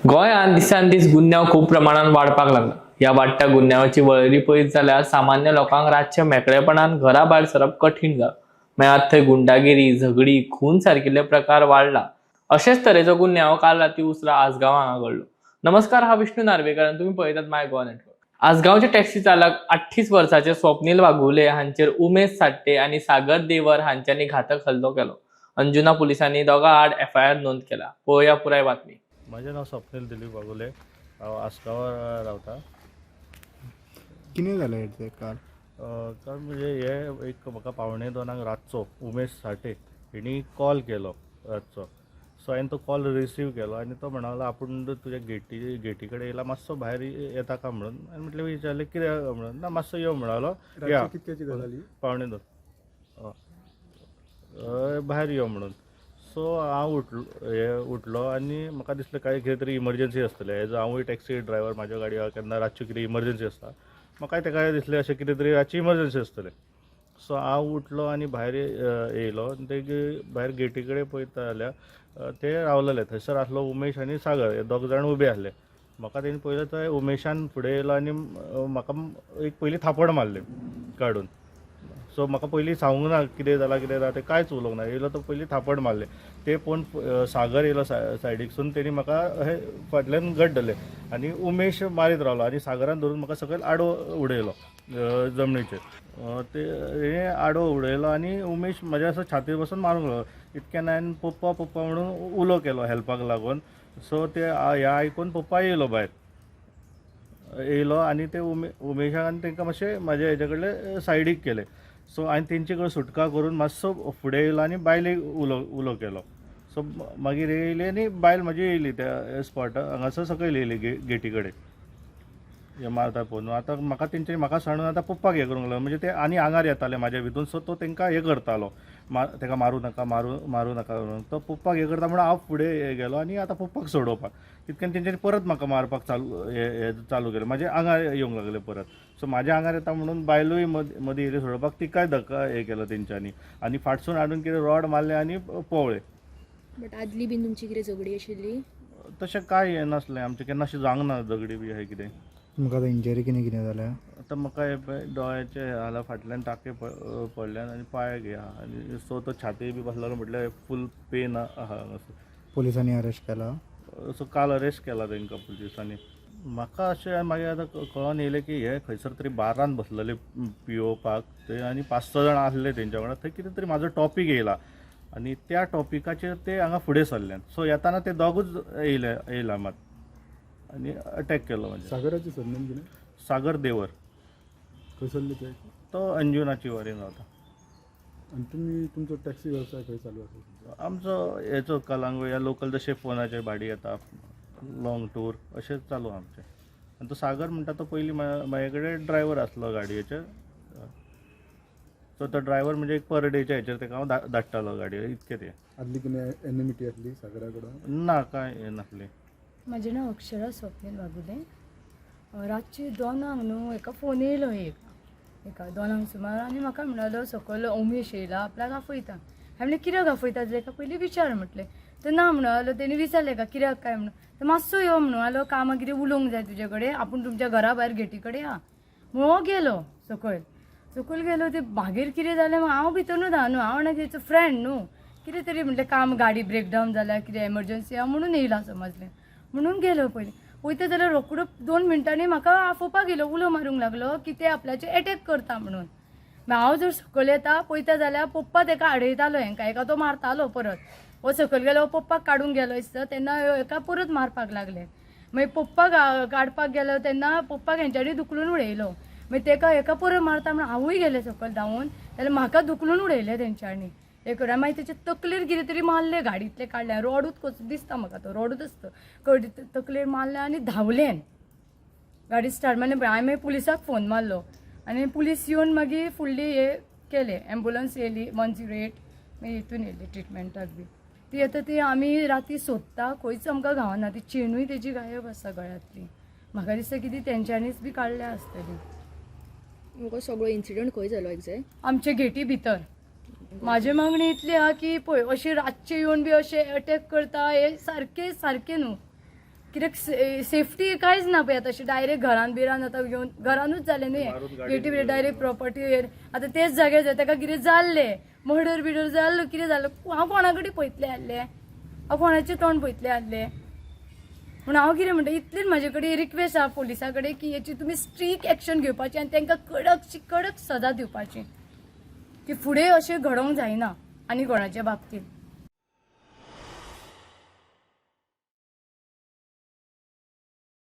गोंयांत दिसान दीस गुन्यांव खूब प्रमाणात वाडपाक लागला. ह्या वाडट्या गुन्यांवाची वळेरी पळयत जाल्यार सामान्य लोकांक रातचे मेकळेपणान घरा भायर सरप कठीण जाला. मेळत थंय गुंडागिरी, झगडी, खून सारकिल्ले प्रकार वाडला. अशेच तरेचो गुन्यांव काल राती उसरां आसगांव हांगा घडलो. नमस्कार, हा विष्णू नार्वेकर आनी तुमी पळयतात माय गोवा नेटवर्क. आसगांवचे टॅक्सी चालक 28 वर्साचे स्वप्नील वाघुले हांचेर उमेश साट्टे आनी सागर देवर हांच्यांनी घातक हल्लो केलो. अंजुना पुलिसांनी दोगां आड एफआयआर नोंद केला. पळोवया पुराय बातमी. म्हजें नांव स्वप्नील दिलीप वाघुले. हांव आसगांवां रावता. कितें जालें एग्जॅक्ट काल? काल म्हणजे हे एक म्हाका 1:45 रातचो उमेश साठे हेणी कॉल केलो रातचो. सो हांवें तो कॉल रिसीव केलो आनी तो म्हणलो आपूण तुज्या गेटी कडेन येयला, मातसो भायर येता काय म्हणून. आनी म्हटलें विचारलें कित्याक म्हणून, ना मातसो यो म्हणालो, या. रातची कितक्याची गजाल ही? 1:45 भायर यो म्हणून. सो हांव उठलो, हे उठलो आनी म्हाका दिसलें काय कितें तरी इमर्जन्सी आसतलें. एज हांवूय टॅक्सी ड्रायवर, म्हाज्या गाडयेक केन्ना रातची कितें इमर्जन्सी आसता, म्हाकाय तेका दिसलें अशें कितें तरी रातची इमर्जन्सी आसतलें. सो हांव उठलो आनी भायर येयलो आनी ते भायर गेटी कडेन पळयता जाल्यार ते रावलेले. थंयसर आसलो उमेश आनी सागर, हे दोग जाण उबे आसले. म्हाका तेणी पळयलो थंय उमेशान फुडें येयलो आनी म्हाका एक पयलीं थापड मारलें काडून. सो म्हाका पयलीं सांगूंक ना कितें जालां कितें जालां तें कांयच उलोवंक ना. येयलो तो पयलीं थापड मारलें ते पळोवन सागर येयलो सायडीकसून, तेणी म्हाका अशें फाटल्यान घट धरलें आनी उमेश मारीत रावलो आनी सागरान धरून म्हाका सकयल आडवो उडयलो जमनीचेर. ते हेणें आडवो उडयलो आनी उमेश म्हज्या असो छातयेर बसून मारूंक लागलो. इतक्यान हांवें पप्पा पप्पा म्हणून उलो केलो हेल्पाक लागून. सो ते हें आयकून पप्पा येयलो, भायर येयलो आनी ते उमेशाक आनी तांकां मातशें म्हाज्या हेजे कडले सायडीक केले. सो हांवें तेंचे कडेन सुटका करून मातसो फुडें येयलो आनी बायलेक उलो उलो केलो. सो मागीर येयली आनी बायल म्हजी येयली त्या स्पॉटा हांगासर सकयल येयली गेटी कडेन. हे मारता पळोवन आतां म्हाका तेंच्यांनी म्हाका सांडून आतां पप्पाक हें करूंक लागलो. म्हणजे ते आनी आंगार येताले म्हाज्या भितून. सो तो तांकां हें करतालो, ताका मारूं नाका, मारूं मारूं नाका म्हणून. तो पप्पाक हें करता म्हणून हांव फुडें गेलो आनी आतां पप्पाक सोडोवपाक तितक्यान तेंच्यांनी परत म्हाका मारपाक चालू हें चालू केलें. म्हाज्या आंगार येवंक लागले परत. सो म्हाज्या आंगार येता म्हणून बायलूय मदीं येयली सोडोवपाक, तिकाय धक्का हें केलो तेंच्यांनी आनी फाटसून हाडून कितें रॉड मारलें आनी पळ्ळे. बट आदली बीन तुमची कितें झगडी आशिल्ली? तशें कांय हें नासलें आमचें, केन्ना अशें जावंक ना झगडी बी अशें कितें. तुमकां आतां इंजरी कितें कितें जाल्या? आतां म्हाका हे पळय दोळ्याचे हे जाला, फाटल्यान टाके पडल्यान आनी पांयाक हे आहा आनी सो तो छाती बी बसलेलो म्हटल्यार फूल पेन आहा हांगासर. पुलिसांनी अरेस्ट केला? सो काल अरेस्ट केला तांकां पुलिसांनी. म्हाका अशें मागीर आतां कळोन येयलें की हे खंयसर तरी बारान बसलेले पियोवपाक ते आनी 5-6 जाण आसले तेंच्या वांगडा. थंय कितें तरी म्हाजो टॉपीक येयला आनी त्या टॉपिकाचेर ते हांगा फुडें सरल्यान. सो येताना ते दोगूच येयले, येयला मात आनी अटॅक केलो म्हणजे. सागराची सरनेम कितें? सागर देवर. खंयसरले ते? तो अंजुनाची वारीन रावता. आनी तुमी तुमचो टॅक्सी वेवसाय खंय चालू आसा? आमचो हेचो कलांगूट ह्या लोकल जशे फोनाचे भाडी येता, लॉंग टूर अशें चालू आमचें. आनी तो सागर म्हणटा तो पयलीं म्हाजे कडेन ड्रायवर आसलो गाडयेचेर. सो तो ड्रायवर म्हणजे एक पर डेच्या हेचेर तेका हांव धाडटालो गाडयेर, इतकें तें. आदली कितें एनिमिटी आसली सागरा कडेन? ना, कांय हें नासलें. म्हजें नांव अक्षरा स्वप्नील वाघुले. रातची 2 न्हू हेका फोन येयलो एक एका 2 सुमार आनी म्हाका म्हणलो सकयल उमेश येयला, आपल्याक आफयता. हांवें म्हणलें कित्याक आफयता तेका पयलीं विचार म्हटलें. तर ना म्हणलो. तेणी विचारलें का कित्याक काय म्हणून. तर मातसो यो म्हणून आलो, कामां कितें उलोवंक जाय तुजे कडेन, आपूण तुमच्या घरा भायर गेटी कडेन या म्हणून. हो गेलो सकयल, सकयल गेलो. ते मागीर कितें जालें, हांव भितरनूच आहा न्हू, हांव म्हणलें तेचो फ्रेंड न्हू, कितें तरी म्हटलें काम, गाडी ब्रेकडावन जाल्या, कितें एमर्जन्सी आहा म्हणून येयला समजलें म्हणून गेलो. पयलीं वयता जाल्यार रोकडो 2 मिनटांनी म्हाका आफोवपाक येयलो, उलो मारूंक लागलो की ते आपल्याचेर एटॅक करता म्हणून. मागीर हांव जर सकयल येता पळयता जाल्यार पप्पा तेका आडयतालो, हेंका हेका तो मारतालो परत. हो सकयल गेलो, पप्पाक काडूंक गेलो दिसता तेन्ना हेका परत मारपाक लागले. मागीर पप्पाक काडपाक गेलो तेन्ना पप्पाक हेंच्यांनी धुकलून उडयलो. मागीर तेका हेका परत मारता म्हणून हांवूय गेलें सकयल धांवून, जाल्यार म्हाका धुकलून उडयलें तेंच्यांनी. हे करून मागीर तेचे तकलेर कितें तरी मारलें, गाडींतलें काडलें, रोडूच कसो दिसता म्हाका, तो रोडूच आसता, कडी तकलेर मारलें आनी धांवलें. गाडी स्टार्ट मारलें. हांवें मागीर पुलिसाक फोन मारलो आनी पुलीस येवन मागीर फुडली हे केलें, एम्बुलंस येयली 108, मागीर हितून येयली ट्रिटमेंटाक बी. ती आतां ती आमी राती सोदता, खंयच आमकां गावना. ती चेनूय तेजी गायब आसा गळ्यांतली. म्हाका दिसता की ती तेंच्यांनीच बी काडल्या आसतली. म्हाका सगळो इन्सिडंट खंय जालो एग्जॅक्ट? आमचे गेटी भितर. म्हाजी मागणी इतली आहा की पळय अशी रातचे येवन बी अशे अटॅक करता हे सारकें सारकें न्हू. कित्याक सेफ्टी कांयच ना पळय आतां अशें डायरेक्ट घरान बिरान आतां घेवन घरानूच जालें न्हू हें गेटी बिर डायरेक्ट प्रॉपर्टी आतां तेच जाग्यार जाय ताका कितें जाल्लें मर्डर बिर्डर जाल्लो कितें जाल्लो, हांव कोणा कडेन पळयतलें आहलें, हांव कोणाचें तोंड पळयतलें आहलें. म्हणून हांव कितें म्हणटा, इतलीच म्हाजे कडेन रिक्वेस्ट आहा पुलिसा कडेन की हेची तुमी स्ट्रीक एक्शन घेवपाची आनी तांकां कडकशी कडक सजा दिवपाची, की फुडें अशें घडोवंक जायना आनी कोणाच्या बाबतींत.